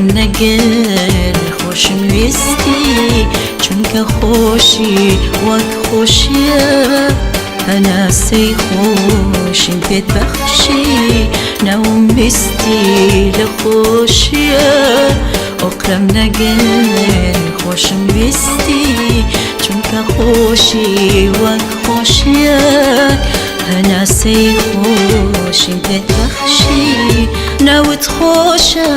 ئۆقرەم نەگر خۆشم ویستی، چونکە خۆشی وەک خۆشیە. هەناسەی خۆشیم پێت بەخشی، ناوم بیستی لە خۆشیە. ئۆقرەم نەگر خۆشم ویستی، چونکە خۆشی وەک خۆشیە. هەناسەی خۆشیم پێت بەخشی، ناوت خۆشە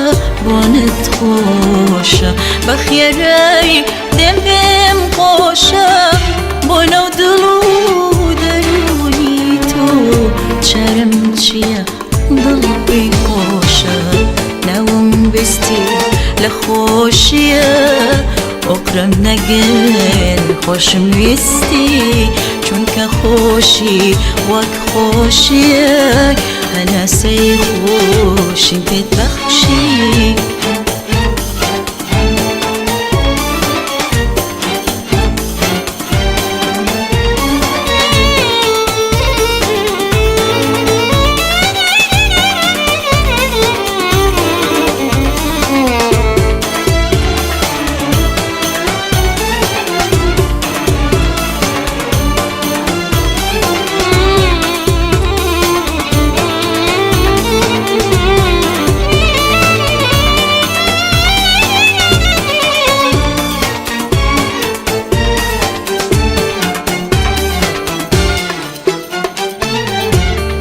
بۆنت خۆشە، بە خێرایی دێم پێم خۆشە. بۆ ناو دڵ و دەروونی تۆ چارم چییە؟ دڵ پێی خۆشە. ناوم بیستی لە خۆشیە، ئۆقرەم نەگر خۆشم ویستی، چونکە خۆشی وەک خۆشیە. هەناسەی خۆشیم پێت بەخشی.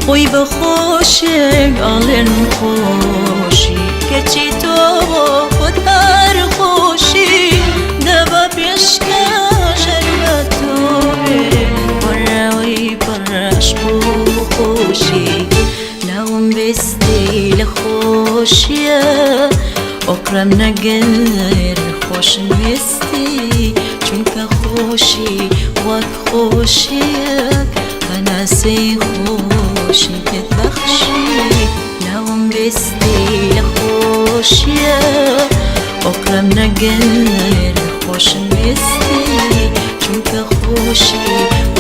خۆی بە خۆشێک ئاڵێن خۆشی، کەچی تۆ بۆ خۆت هەر خۆشی. دەبا پێشکە شەربە تۆ بێ، پڕەوەی پڕ عەشق و خۆشی. ناوم بیستی لە خۆشیە، ئۆقرەم نەگر خۆشم ویستی، چونکە خۆشی وەک خۆشیەک. هەناسەی خۆشی پێت بەخشی، ناوم بیستی لە خۆشیە. ئۆقرەم نەگر خۆشم ویستی، چونکە خۆشی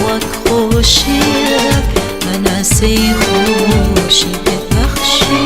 وەک خۆشیەک. هەناسەی خۆشی پێت بەخشی.